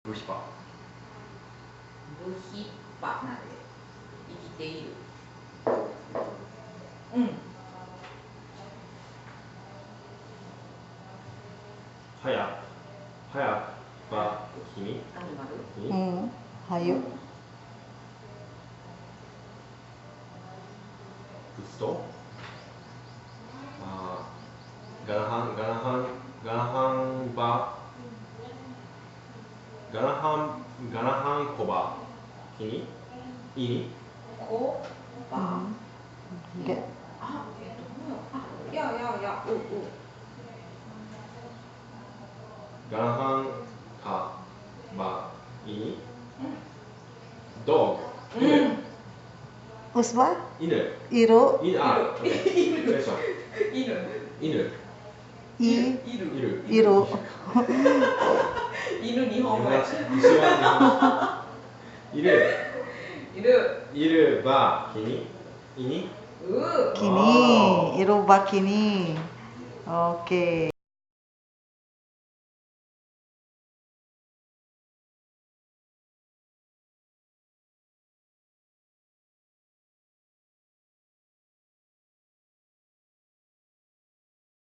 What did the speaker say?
ブヒパ。ブヒパなで生きている。うん。はやはやば君。アニマル。に。 うん。はよ。ブストあーガナハンガナハンガナハンバガナハンガナハンコバキニイニ。コバ。 Ge- あ、あ、いやいやいや、うう。ガナハンカバイニドッグ。犬。 Usba? 犬。 Iro? 犬。あ、オッケー。よいしょ。犬。犬。 I? いる。いる。 Iro. 犬、日本語や。一緒は日本語いる。いる。いるばきにいに。う。 Kini. Iro ba kini? Okay.